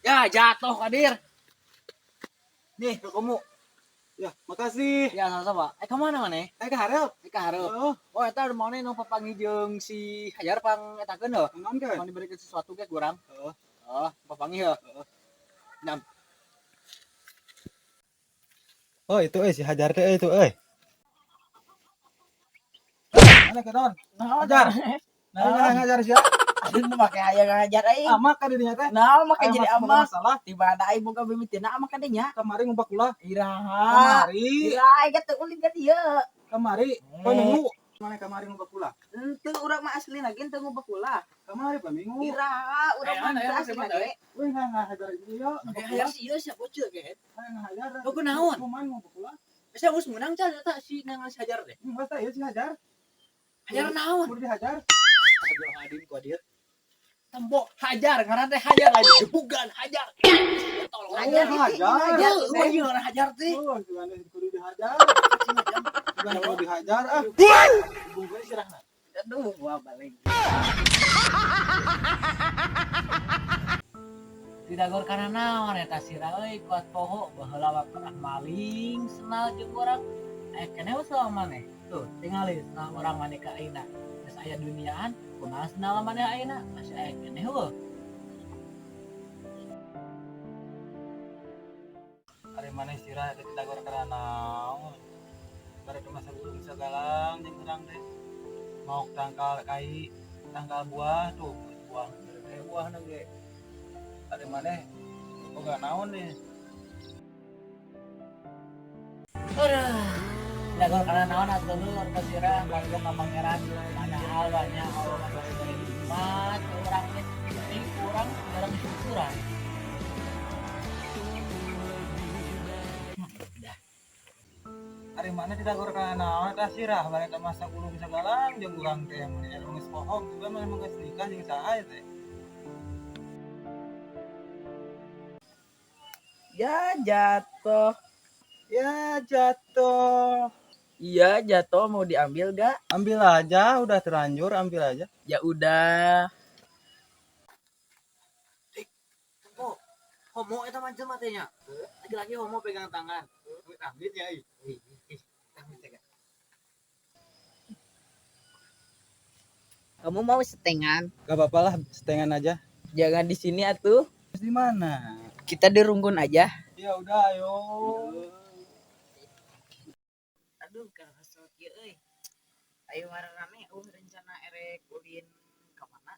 Ya jatuh Kadir. Nih, ke kamu. Ya, makasih. Ya sama-sama. Eh kemana maneh? Eh ka hareup. Eh ka hareup. Oh, Oh, eta mau nu papanggih jeung si Hajar pang etakeun heuh. naon kan? Mau diberikan sesuatu ge kurang. Heeh. Oh, papanggih heuh. Nam. Oh, itu si Hajar teh itu euy. Mana ke naon? Hajar. Nah, ngajar sia. Aduh, nu make aya ngajar aing. Amak ka dirinya teh. Nah, make Aya jadi boga amak. Masalah Tiba ada aing boga mimitina amak ka dinya. Kamari ngumbak ulah. Iraha. Kamari, Iraha aing teu ulin ka dieu. Kamari, poe Minggu. Mana kamari ngumbak ulah? Henteu urang mah asli lagi henteu ngubah ulah. Kamari poe Minggu. Iraha urang Eh, mah mana henteu ya, asli mana, lagi. Wih, ngahajar ieu. Make Hajar si ieu sia bocil ge. Hayang ngahajar. Oh, kunaon? Kumaha ngumbak ulah? Bisa geus meunang can eta si nang si Hajar teh. Geus teh ieu si Hajar. Hajar naon? Kudu dihajar. Astagfirullahaladzim Qadir. Tembok hajar ngaran teh hajar lain jebugan hajar. Tolong Hajar hajar. hajar. Heuh, ieu ngaran hajar teh. Oh, gimana kudu dihajar. Gimana kudu dihajar ah. Bungkus sirahna. Aduh, gua balik. Didagor kana naon eta sirah euy kuat poho baheula mah pernah maling senal jeung urang. Aya keneh we selama maneh. Tuh, tingali senal urang maneh ka ayeuna. Geus aya duniaan, kumaha senal maneh ayeuna? Masih aya keneh heuh. Ari maneh sirah teh didagor kana naon? Bare teh masa gulung sagalang jeung urang teh. Maok tangkal kai, tangkal buah tuh, buah teh buahna ge. Ari maneh boga naon nih? Aduh. Didagor kana naon atuh lur ka sirah bangga ka pangeran. Padahal banyak Allah mah bari nikmat ke urang teh. Tapi urang jarang syukuran. Ari maneh didagor kana naon eta sirah bare teh masa gulung sagalang jeung urang teh mun geus poho juga maneh mah geus nikah jeung saha teh. Ya jatuh. Ya jatuh. Iya jatuh, mau diambil gak? Ambil aja, udah terlanjur ambil aja. Ya udah. Homo, homo eta mah jelema teh nya. Laki-laki homo pegang tangan. Amit ya, ih. Kamu mau setengan? Gak apa-apa lah, setengan aja. Jangan di sini atuh. Terus di mana? Kita di rungkun aja. Ya udah, ayo. Aduh, kesel kieu euy. Ayo rame rencana erek ulin ka mana?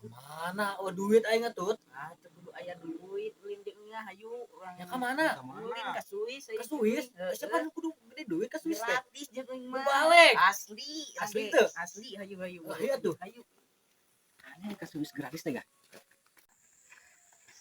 Kemana? Oh duit aing ngetut. Ah, teu kudu aya duit ulin jeung nya hayu urang. Ya ka mana? Ulin ka Swiss. Ke Swiss? Heeh. Siapa nu kudu gede duit ke Swiss teh? Gratis jeung aing mah. Balik. Asli, Asli oke. teu? Asli hayu hayu. Oh, iya tuh. Hayu. Aneh ke Swiss gratis teh gak?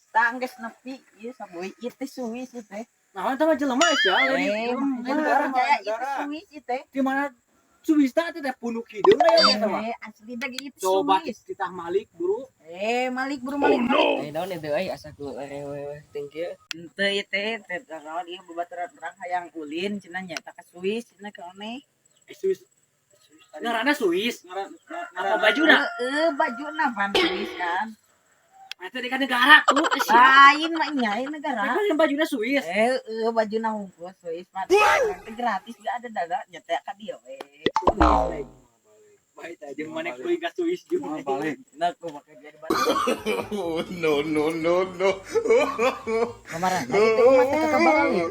Tangges nepi ieu saboy ieu teh Swiss ieu teh. Nah, eta mah jelema sia. Eh, negara, percaya ieu negara. teh Swiss ieu teh. Di mana Swiss teh teh punuk hideung aya eta mah. Eh, asli dah gitu Coba Swiss. kita Malik buru. Eh, Malik buru Malik. Malik. Eh, naon itu euy asa ku rewe thank you. Henteu ieu teh teh naon ieu babaturan urang hayang ulin cenah nya eta ka Swiss cenah ka oneh. Eh, Swiss. Ngaranna Swiss. Ngaran Apa bajuna? Heeh, bajuna pan Swiss kan. Eta di kan negara tuh. Eh, sia. Lain mah nya ieu negara. Kan bajuna Swiss. Eh, bajuna hungkul Swiss mah. Urang teh gratis gak ada dada nya teh ka dieu we. Baik aja maneh kuy ka Swiss jeung. Mau balik. Nah, aku pakai biar baju. Oh, no, no, no, no. Kemarin, nah itu mah teh ka Bali.